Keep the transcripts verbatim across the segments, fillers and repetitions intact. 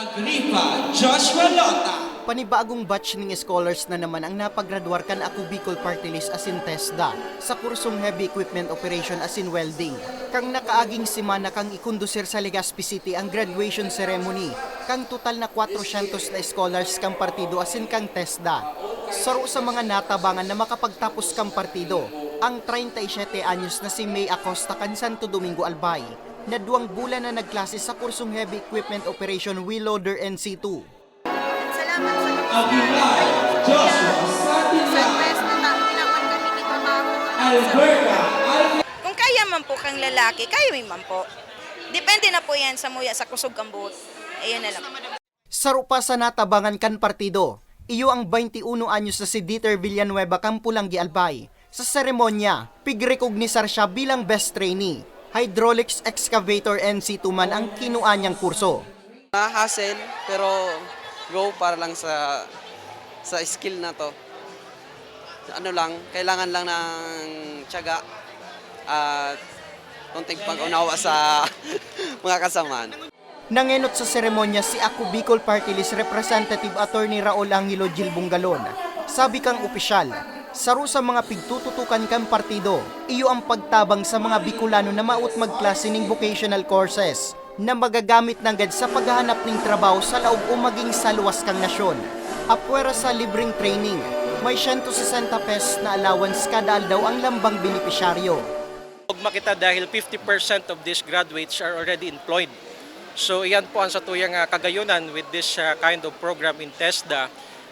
Agripa Joshua Lota. Panibagong batch ning scholars na naman ang napagradwar kan Ako Bicol Party List asin TESDA sa kursong Heavy Equipment Operation asin Welding. Kang nakaaging semana kang ikondusir sa Legazpi City ang graduation ceremony kang total na kwatrosyentos na scholars kang partido asin kang TESDA. Saro sa mga natabangan na makapagtapos kang partido, ang treinta y siete anyos na si May Acosta kan Santo Domingo, Albay, na duwang bulan na nagklase sa kursong Heavy Equipment Operation Wheel Loader N C two. Salamat sa Aguilar Joshua sa Santiago. Press na ta- tinawan kami ni trabaho. Alberta Alvin. Kung kaya man po kang lalaki, kaya mi man po. Depende na po yan sa muya, sa kusog kang buhok. Ayun na lang. Saro pa sa natabangan kan partido, iyo ang bainti uno anyos na si Dieter Villanueva kan Polangui, Albay. Sa seremonya, pigrekognisar siya bilang Best Trainee. Hydraulics Excavator N C two man ang kinua niyang kurso. Hassle, pero go para lang sa sa skill na to. Ano lang, kailangan lang ng tiyaga at konting pag-unawa sa mga kasamahan. Nangenot sa seremonya si Ako Bicol Party List Representative Attorney Raul Angelo Gil Bungalon. Sabi kang opisyal, saro sa mga pigtututukan kan partido, iyo ang pagtabang sa mga Bicolano na maot magklase ning vocational courses na magagamit nanggad sa paghahanap ning trabaho sa laog o maging sa luwas kang nasyon. Apwera sa libreng training, may siyento sesenta pesos na allowance kada aldaw ang lambang benepisyaryo. Ugma kita dahil fifty percent of these graduates are already employed. So iyan po ang satuyang ah, kagayonan with this ah, kind of program in TESDA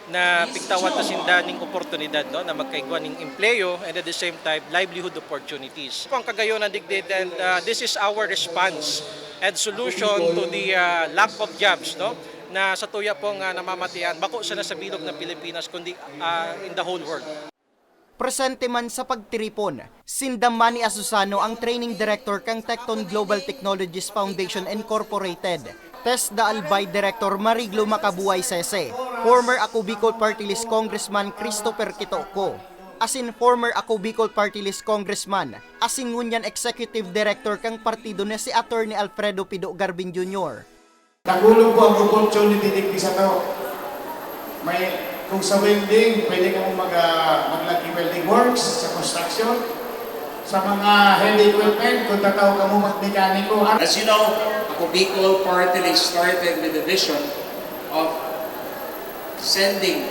na pigtawan ta sinda ning oportunidad no na magkaigwa ning empleyo and at the same time livelihood opportunities. Ito ang kagayonan digdi and ah, this is our response and solution to the ah, lack of jobs no na satuya pong ah, namamatian bako sana sa bilog ng Pilipinas kundi ah, in the whole world. Presente man sa pagtiripon, sinda Manny Asusano ang Training Director kan Tecton Global Technologies Foundation Incorporated, TESDA Albay Director Mariglo Macabuay Sese, former Ako Bicol Party List Congressman Christopher Quitoco, asin former Ako Bicol Party List Congressman, asin ngunyan Executive Director kan partido na si Attorney Alfredo Pido Garbin Junior. Dakul po ang opportunity digdi sato. May, kung sa welding, pwede kamo mag, ah, maglagi welding works, sa construction, sa mga heavy equipment, kung tataw kamo magmekaniko. As you know, Ako Bicol Party List started with the vision of sending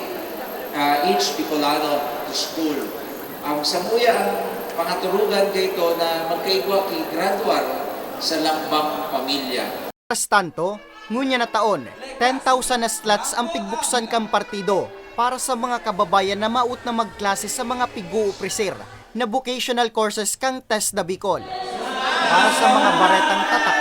uh, each Bicolano to school. Ang samuya ang pangaturugan dito na magkaigwa ki graduar sa lambang pamilya. Mientras tanto, ngunyan na taon, ten thousand na slots ang pigbuksan kan partido para sa mga kababayan na maot na magklase sa mga pig-oopreser na vocational courses kan TESDA Bicol. Para sa mga baretang tatak